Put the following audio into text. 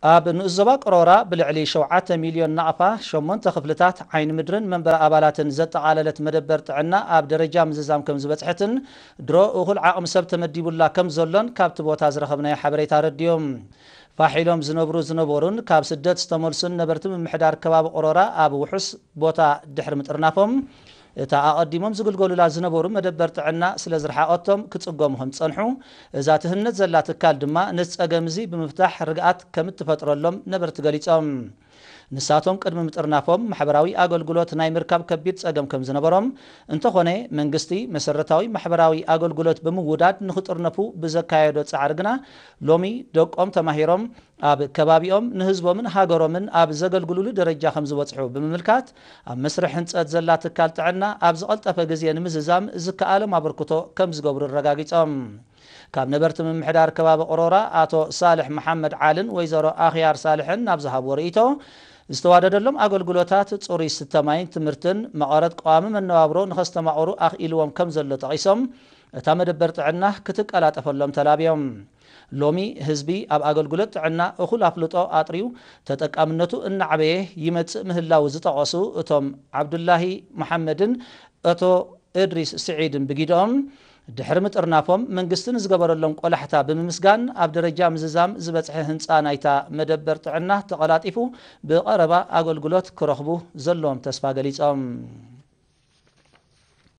ኣብ ንኡስ ዞባ ቅሮራ ብልዕሊ ሸውዓተ ሚልዮን ናቕፋ፣ ሸሞንተ ክፍልታት ዓይኒ ምድርን መንበሪ ኣባላትን ዘጠቓለለት መደበር ጥዕና ኣብ ደረጃ ምዝዛም ከም ዝበጽሐትን ድሮ እኹል ዓቕሚ ሰብ ተመዲቡላ ከም ዘሎን ካብቲ ቦታ ዝረኸብናዮ ሓበሬታ ኣረድዮም። ፋሕ ኢሎም ዝነብሩ ዝነበሩን ካብ ስደት ዝተመልሱን ነበርቲ ምምሕዳር ከባቢ ቅሮራ ኣብ ውሑስ ቦታ ድሕሪ ምጥርናፎም፣ እታ ኣቐዲሞም ዝግልገሉላ ዝነበሩ መደበር ጥዕና ስለ ዝረሓቐቶም ክጽገሙ ከም ዝጸንሑ፣ እዛ ትህነጽ ዘላ ትካል ድማ ነዚ ጸገም እዚ ብምፍታሕ ርግኣት ከም እትፈጥረሎም ነበርቲ ገሊጾም። ንሳቶም ቅድሚ ምጥርናፎም ማሕበራዊ ኣገልግሎት ናይ ምርካብ ከቢድ ጸገም ከም ዝነበሮም፣ እንተኾነ መንግስቲ መሰረታዊ ማሕበራዊ ኣገልግሎት ብምውዳድ ንኽጥርነፉ ብዘካየዶ ጻዕሪ ግና ሎሚ ደቆም ተማሂሮም ኣብ ከባቢኦም ንህዝቦምን ሃገሮምን ኣብ ዘገልግሉሉ ደረጃ ከም ዝበጽሑ ብምምልካት፣ ኣብ መስርሕ ህንጸት ዘላ ትካል ጥዕና ኣብ ዝቐልጠፈ ግዜ ንምዝዛም ዝከኣሎም ኣበርክቶ ከም ዝገብሩ ኣረጋጊጾም። ካብ ነበርቲ ምምሕዳር ከባቢ ቅሮራ ኣቶ ሳልሕ መሓመድ ዓልን ወይዘሮ ኣኽያር ሳልሕን ናብ ዝሃብዎ ርእይቶ፣ ዝተዋደደሎም ኣገልግሎታት ጽሩይ ስተ ማይን ትምህርትን መቐረት ቀዋሚ መነባብሮ ንኸስተማቕሩ ኣኽኢልዎም ከም ዘሎ ጠቒሶም፣ እታ መደበር ጥዕና ክትቀላጠፈሎም ተላብዮም። ሎሚ ህዝቢ ኣብ ኣገልግሎት ጥዕና እኹል ኣፍልጦ ኣጥርዩ ተጠቃምነቱ እናዓበየ ይመጽእ ምህላው ዝጠቐሱ እቶም ዓብዱላሂ መሓመድን እቶ እድሪስ ስዒድን ብጊድኦም፣ ድሕሪ ምጥርናፎም መንግስቲ ንዝገበረሎም ቆላሕታ ብምምስጋን፣ ኣብ ደረጃ ምዝዛም ዝበጽሐ ህንጻ ናይታ መደበር ጥዕና ተቐላጢፉ ብቐረባ ኣገልግሎት ክረኽቡ ዘለዎም ተስፋ ገሊጾም።